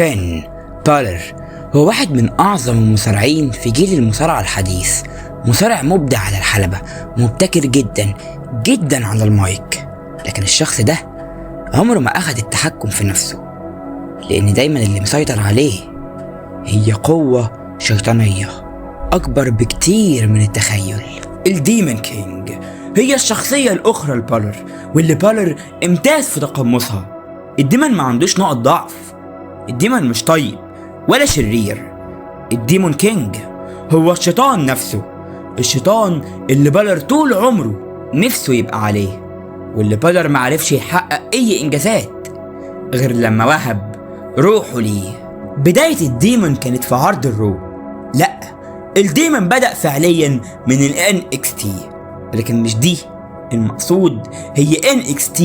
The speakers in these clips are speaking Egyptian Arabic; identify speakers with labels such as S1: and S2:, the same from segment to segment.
S1: فين بالر هو واحد من أعظم المصارعين في جيل المصارعة الحديث، مصارع مبدع على الحلبة، مبتكر جدا جدا على المايك، لكن الشخص ده عمره ما أخد التحكم في نفسه، لأن دايما اللي مسيطر عليه هي قوة شيطانية أكبر بكتير من التخيل. ال Demon King هي الشخصية الأخرى لبالر، واللي بالر امتاز في تقمصها. ال Demon ما عندوش نقط ضعف، ال Demon مش طيب ولا شرير، ال Demon King هو الشيطان نفسه، الشيطان اللي بالر طول عمره نفسه يبقى عليه، واللي بالر معرفش يحقق أي إنجازات غير لما وهب روحه ليه. بداية ال Demon كانت في عرض ال Raw، لا ال Demon بدأ فعليا من ال NXT، لكن مش دي المقصود، هي NXT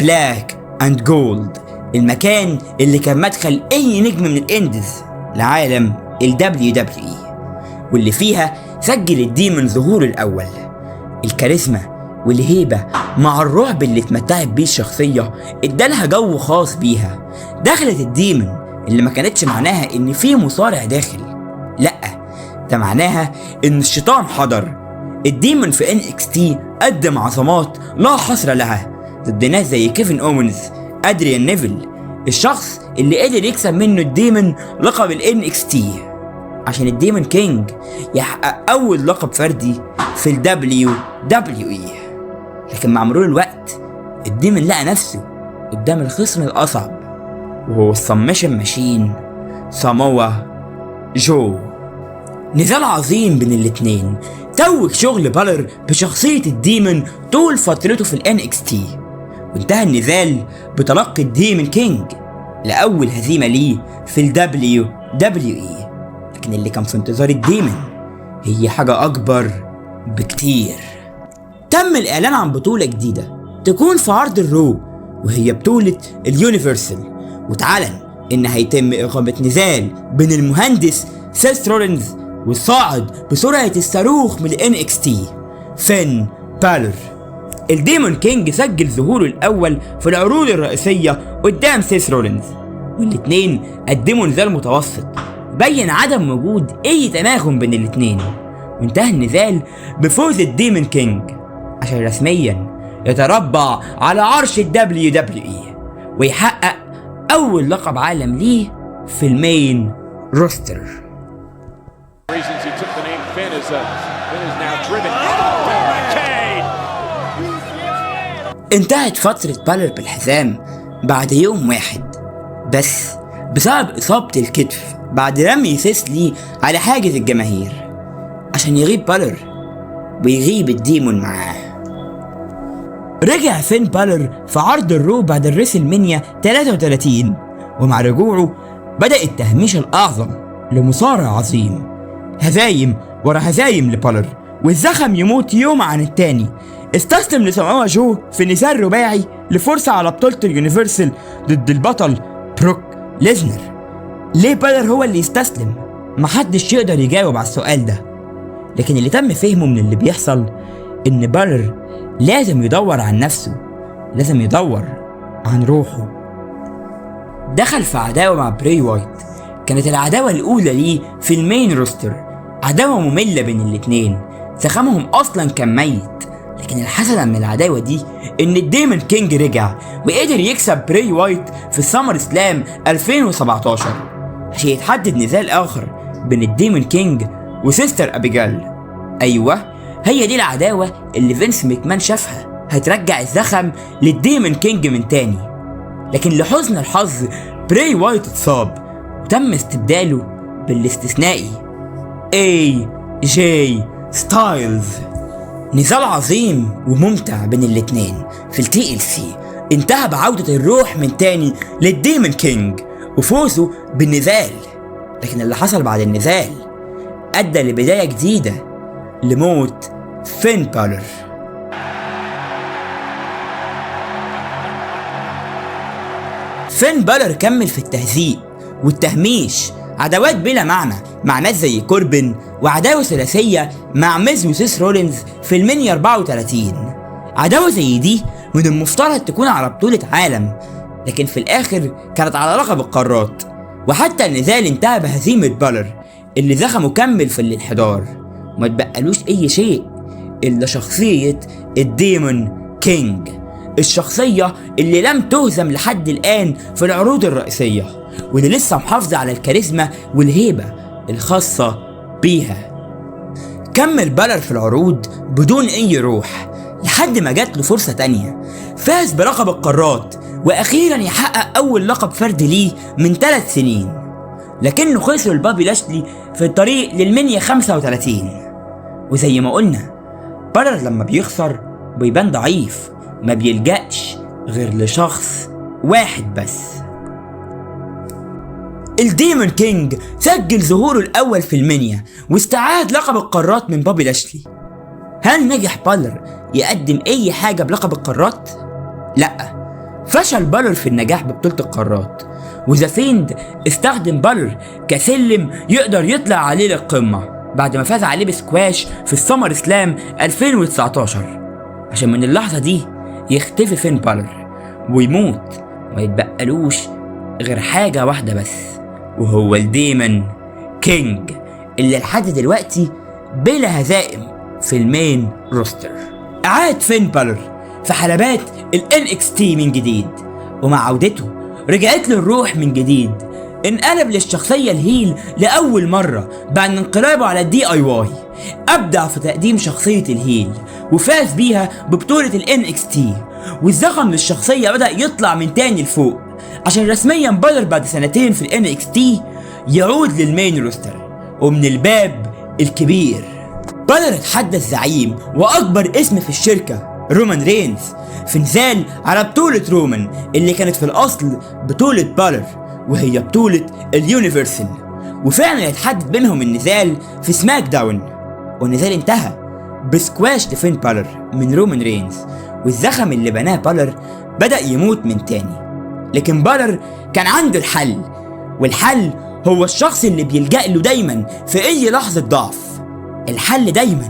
S1: Black and Gold، المكان اللي كان مدخل اي نجم من ال indies لعالم ال WWE، واللي فيها سجل ال Demon ظهوره الأول. الكاريزما والهيبة مع الرعب اللي اتمتعت بيه الشخصية ادالها جو خاص بيها. دخلت ال Demon اللي ما كانتش معناها ان في مصارع داخل، لا ده معناها ان الشيطان حضر. ال Demon في NXT قدم عظمات لا حصر لها ضد ناس زي كيفن اوينز، ادريان نيفل، الشخص اللي قدر يكسب منه ال Demon لقب ال NXT عشان ال Demon King يحقق اول لقب فردي في ال WWE. لكن مع مرور الوقت ال Demon لقى نفسه قدام الخصم الاصعب، وهو ال Submission Machine ساموا جو. نزال عظيم بين الاتنين توج شغل بالر بشخصية ال Demon طول فترته في ال NXT، وانتهى النزال بتلقي ال Demon King لأول هزيمة ليه في ال WWE. لكن اللي كان في انتظار ال Demon هي حاجة أكبر بكتير. تم الإعلان عن بطولة جديدة تكون في عرض ال Raw، وهي بطولة ال Universal، واتعلن إن هيتم إقامة نزال بين المهندس سيث رولينز والصاعد بسرعة الصاروخ من ال NXT فين بالر. ال Demon King سجل ظهوره الأول في العروض الرئيسية قدام سيث رولينز، والاتنين قدموا نزال متوسط بين عدم وجود أي تناغم بين الاتنين، وانتهى النزال بفوز ال Demon King عشان رسميا يتربع على عرش ال WWE ويحقق أول لقب عالم ليه في ال main roster.
S2: Reasons he took the name Finn is Finn is now driven. Oh, barricade!
S1: انتهت فترة بالر بالحزام بعد يوم واحد بس بسبب إصابة الكتف بعد رمي سيس ليه على حاجز الجماهير، عشان يغيب بالر ويغيب ال Demon معاه. رجع فين بالر في عرض ال Raw بعد ال WrestleMania 33، ومع رجوعه بدأ التهميش الأعظم لمصارع عظيم، هزايم ورا هزايم لبالر، والزخم يموت يوم عن التاني. استسلم لساموا جو في نزال رباعي لفرصة على بطولة ال Universal ضد البطل بروك ليزنر. ليه بالر هو اللي يستسلم؟ محدش يقدر يجاوب على السؤال ده، لكن اللي تم فهمه من اللي بيحصل إن بالر لازم يدور عن نفسه، لازم يدور عن روحه. دخل في عداوة مع براي وايت، كانت العداوة الأولى ليه في ال main roster، عداوة مملة بين الاتنين، زخمهم أصلا كان ميت. لكن الحسنة من العداوة دي إن ال Demon King رجع وقدر يكسب براي وايت في ال SummerSlam 2017 عشان يتحدد نزال آخر بين ال Demon King و Sister Abigail. أيوة هي دي العداوة اللي فينس ماكمان شافها هترجع الزخم لل Demon King من تاني، لكن لحسن الحظ براي وايت اتصاب وتم استبداله بالاستثنائي اي جي ستايلز. نزال عظيم وممتع بين الاتنين في ال TLC انتهى بعودة الروح من تاني لل Demon King وفوزه بالنزال، لكن اللي حصل بعد النزال أدى لبداية جديدة لموت فين بالر. فين بالر كمل في التهزيء والتهميش، عداوات بلا معنى مع ناس زي كوربن، وعداوة ثلاثية مع ميز وسيس رولينز في ال Mania 34. عداوة زي دي من المفترض تكون على بطولة عالم، لكن في الآخر كانت على لقب القارات، وحتى النزال انتهى بهزيمة بالر اللي زخمه كمل في الانحدار وما تبقالوش اي شيء الا شخصية ال Demon King، الشخصية اللي لم تهزم لحد الآن في العروض الرئيسية واللي لسه محافظة على الكاريزما والهيبة الخاصة بيها. كمل بالر في العروض بدون أي روح لحد ما جات له فرصة تانية، فاز بلقب القارات وأخيرا يحقق أول لقب فردي ليه من 3 سنين، لكنه خسر لبابي لاشلي في الطريق للمنيا 35. وزي ما قلنا بالر لما بيخسر بيبان ضعيف، ما بيلجأش غير لشخص واحد بس. ال Demon King سجل ظهوره الأول في المنيا واستعاد لقب القارات من بابي لاشلي. هل نجح بالر يقدم أي حاجة بلقب القارات؟ لأ، فشل بالر في النجاح ببطولة القارات، و The Fiend استخدم بالر كسلم يقدر يطلع عليه للقمة بعد ما فاز عليه بسكواش في ال SummerSlam 2019، عشان من اللحظة دي يختفي فين بالر ويموت وما يتبقلوش غير حاجة واحدة بس، وهو ال Demon King اللي لحد دلوقتي بلا هزائم في ال main roster. أعاد فين بالر في حلبات ال NXT من جديد، ومع عودته رجعت له الروح من جديد، انقلب للشخصية ال heel لأول مرة بعد انقلابه على ال DIY. أبدع في تقديم شخصية ال heel وفاز بيها ببطولة ال NXT، والزخم للشخصية بدأ يطلع من تاني لفوق، عشان رسميا بالر بعد سنتين في ال NXT يعود لل main roster ومن الباب الكبير. بالر اتحدى الزعيم وأكبر اسم في الشركة رومان رينز في نزال على بطولة رومان اللي كانت في الأصل بطولة بالر وهي بطولة ال Universal، وفعلا اتحدد بينهم النزال في SmackDown، والنزال انتهى بسكواش لفين بالر من رومان رينز، والزخم اللي بناه بالر بدأ يموت من تاني. لكن بالر كان عنده الحل، والحل هو الشخص اللي بيلجأ له دايما في أي لحظة ضعف. الحل دايما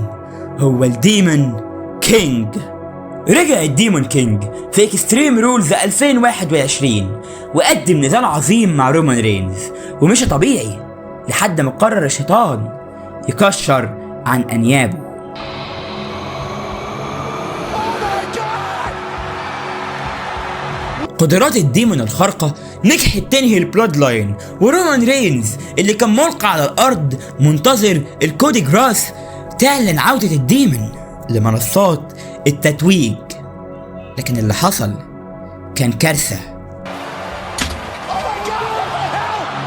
S1: هو ال Demon King. رجع ال Demon King في Extreme Rules 2021 وقدم نزال عظيم مع رومان رينز ومشي طبيعي لحد ما قرر الشيطان يكشر عن أنيابه.
S2: Oh my God!
S1: قدرات ال Demon الخارقة نجحت تنهي ال Bloodline، ورومان رينز اللي كان ملقى على الأرض منتظر ال coup de grâce تعلن عودة ال Demon لمنصات التتويج، لكن اللي حصل كان كارثة.
S2: Oh my God! What the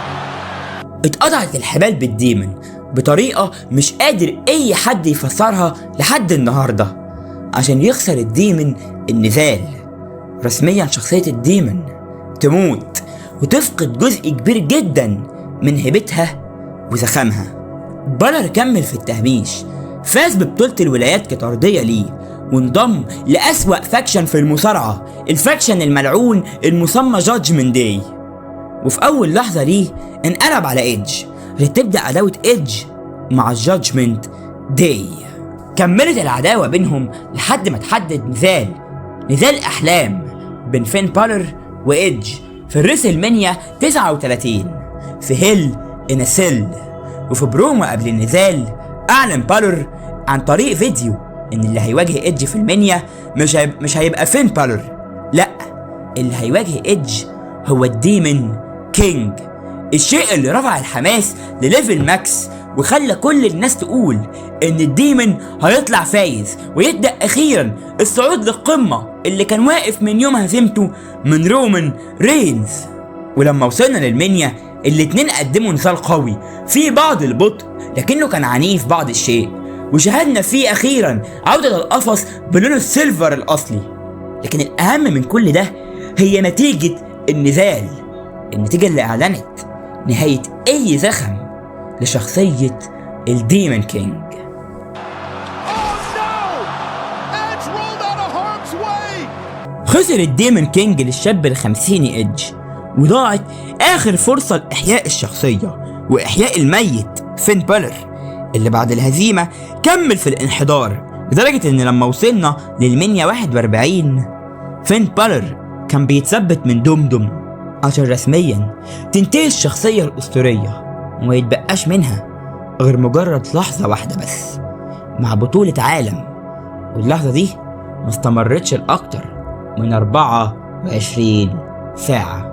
S2: hell?
S1: اتقطعت الحبال بال Demon بطريقة مش قادر أي حد يفسرها لحد النهاردة، عشان يخسر ال Demon النزال. رسميا شخصية ال Demon تموت وتفقد جزء كبير جدا من هيبتها وزخمها. بالر كمل في التهميش، فاز ببطولة الولايات كترضية ليه، وانضم لأسوأ faction في المصارعة، ال faction الملعون المسمى Judgment Day. وفي أول لحظة ليه انقلب على إيدج لتبدأ عداوة إيدج مع ال Judgment Day. كملت العداوة بينهم لحد ما تحدد نزال أحلام بين فين بالر وإيدج في ال WrestleMania 39 في Hell in a Cell. وفي برومو قبل النزال أعلن بالر عن طريق فيديو إن اللي هيواجه إيدج في المانيا مش هيبقى فين بالر، لأ، اللي هيواجه إيدج هو ال Demon King، الشيء اللي رفع الحماس ل level max وخلى كل الناس تقول ان ال Demon هيطلع فايز ويبدأ اخيرا الصعود للقمة اللي كان واقف من يوم هزيمته من رومان رينز. ولما وصلنا للمنيا الاتنين قدموا نزال قوي في بعض البطء لكنه كان عنيف بعض الشيء، وشاهدنا فيه اخيرا عودة القفص بلون ال silver الاصلي. لكن الاهم من كل ده هي نتيجة النزال، النتيجة اللي اعلنت نهاية اي زخم لشخصية ال Demon King.
S2: Oh no! Edge rolled out of harm's way!
S1: خسر ال Demon King للشاب الخمسيني إيدج، وضاعت آخر فرصة لإحياء الشخصية وإحياء الميت فين بالر اللي بعد الهزيمة كمل في الانحدار لدرجة إن لما وصلنا للمنيا 41 فين بالر كان بيتثبت من دمدم عشان رسميا تنتهي الشخصية الأسطورية وما يتبقاش منها غير مجرد لحظة واحدة بس مع بطولة عالم، واللحظة دي ما استمرتش لأكتر من 24 ساعة.